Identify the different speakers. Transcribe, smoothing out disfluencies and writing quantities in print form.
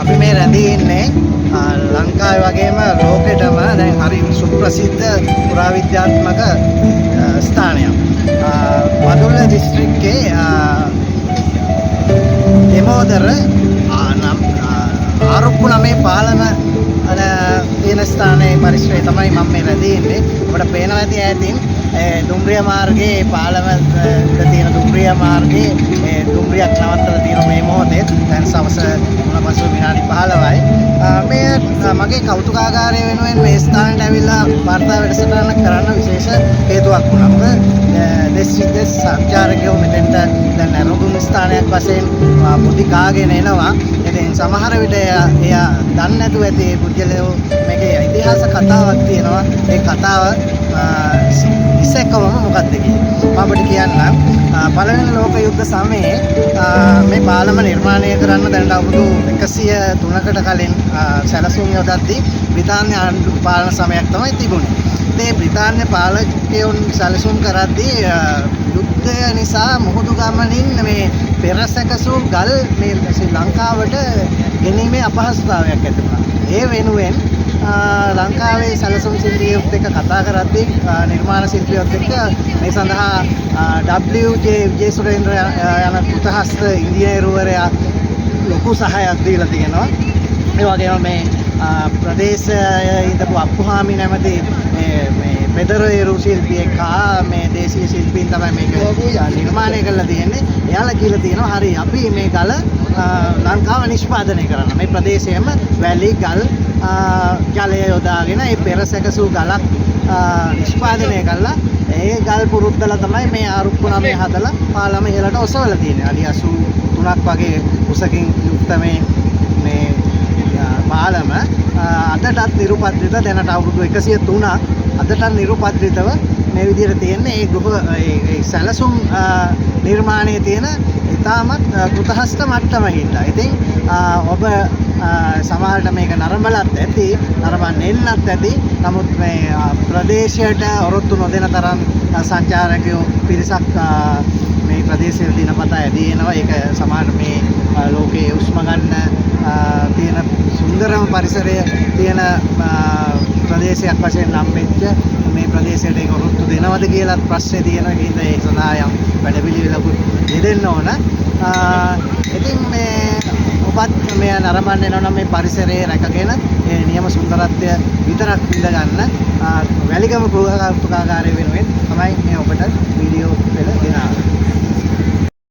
Speaker 1: අපි මේ රැඳී ඉන්නේ ලංකාවේ වගේම ලෝකෙටම දැන් හරි සුප්‍රසිද්ධ පුරාවිද්‍යාත්මක ස්ථානයක්. බදුල්ල දිස්ත්‍රික්කයේ දෙමෝදර නම් ආරුක්කු නමේ පාලම අර තියෙන ස්ථානයේ පරිසරය තමයි මම මේ රැඳී ඉන්නේ. ඔබට පේනවා ඇති ඈතින් ඒ දුම්රිය මාර්ගයේ ඒ පාලම උඩ තියෙන දුම්රිය මාර්ගයේ ඒ දුම්රියක් නවත්තලා තියෙන මේ මොහොතේ දැන් සවස 3 පසු විනාඩි 15යි. මේ මගේ කෞතුකාගාරය වෙනුවෙන් මේ ස්ථානයට ඇවිල්ලා වාර්තා වැඩසටහනක් කරන්න විශේෂ හේතුවක් වුණා. මොකද දෙස් විදෙස් සංචාරකයෝ මෙතෙන්ට දැන් ඇරඹුම් ස්ථානයක් වශයෙන් පොඩි කාගෙන එනවා. ඉතින් සමහර විට එයා එයා දන්නේ නැතුව ඇති ඒ පුද්ගලයෝ මේකේ ඉතිහාස කතාවක් තියෙනවා. ඒ කතාව ඉස්සෙක්කවම මොකද්ද කියලා. මම ඔබට කියන්නම්. පළවෙනි ලෝක යුද්ධ සමයේ මේ පාලම නිර්මාණය කරන්න දැනට අවුරුදු 103කට කලින් සැලසුම් යොදද්දී බ්‍රිතාන්‍ය ආණ්ඩු පාලන සමයක් තමයි තිබුණේ. ඉතින් මේ බ්‍රිතාන්‍ය පාලකයන් සැලසුම් කරද්දී යුද්ධය නිසා මුහුදු ගමනින් මේ පෙරසැකසූ ගල් මේ ශ්‍රී ලංකාවට ගෙනීමේ අපහසුතාවයක් ඇති වුණා. ඒ වෙනුවෙන් ලංකාවේ සැලසුම් ශිල්පියෙකුත් එක්ක කතා කරද්දී නිර්මාණ ශිල්පියෙකුත් එක්ක මේ සඳහා WJ Wijesuriya යන කෘතහස්ත ඉංජිනේරුවරයා ලොකු සහායක් දීලා තියෙනවා. ඒ වගේම මේ ප්‍රදේශයේ ඉඳපු අප්පුහාමි නැමැති මේ මේ පෙදරේරු ශිල්පියෙක් හා මේ දේශීය ශිල්පීන් තමයි මේක නිර්මාණය කරලා තියෙන්නේ. එයාලා කියලා තියෙනවා හරි අපි මේ ගල ලංකාව නිෂ්පාදනය කරන්න. මේ ප්‍රදේශයේම වැලි ගල් ජලය යොදාගෙන ඒ පෙර සැකසූ ගලක් නිෂ්පාදනය කළා. ඒ ගල් පුරුද්දලා තමයි මේ ආරුක්කු නමේ හදලා පාලම ඉහළට ඔසවලා තියෙන්නේ. අඩි 83ක් වගේ උසකින් යුක්ත මේ මේ පාලම අදටත් නිරුපද්‍රිත දැනට අවුරුදු 103ක් අදටත් නිරුපද්‍රිතව මේ විදිහට තියෙන්නේ. ඒ ගෘහ ඒ ඒ සැලසුම් නිර්මාණයේ තියෙන ඉතාමත් කෘතහස්ත මට්ටම හින්දා. ඉතින් ඔබ සමහරට මේක නරඹලත් ඇති, නරඹන්න එන්නත් ඇති. නමුත් මේ ප්‍රදේශයට ඔරොත්තු නොදෙන තරම් සංචාරකයෝ පිරිසක් මේ ප්‍රදේශයේ දිනපතා ඇදී එනවා. ඒක සමහරට මේ ලෝකයේ උෂ්ම ගන්න තියෙන සුන්දරම පරිසරය තියෙන ප්‍රදේශයක් වශයෙන් නම් වෙච්ච මේ ප්‍රදේශයට ඒක ඔරොත්තු දෙනවද කියලාත් ප්‍රශ්නේ තියෙනවා. ඒ හින්දා ඒ සඳහා යම් වැඩපිළිවෙලකුත් යෙදෙන්න ඕන. ඉතින් මේ ඔබත් මේ නරඹන්න එනවා නම් මේ පරිසරය රැකගෙන ඒ නියම සුන්දරත්වය විතරක් විඳ ගන්න වැලිගම ගෘහ කෞතුකාගාරය වෙනුවෙන් තමයි මේ ඔබට වීඩියෝ පෙළ ගෙනාවේ.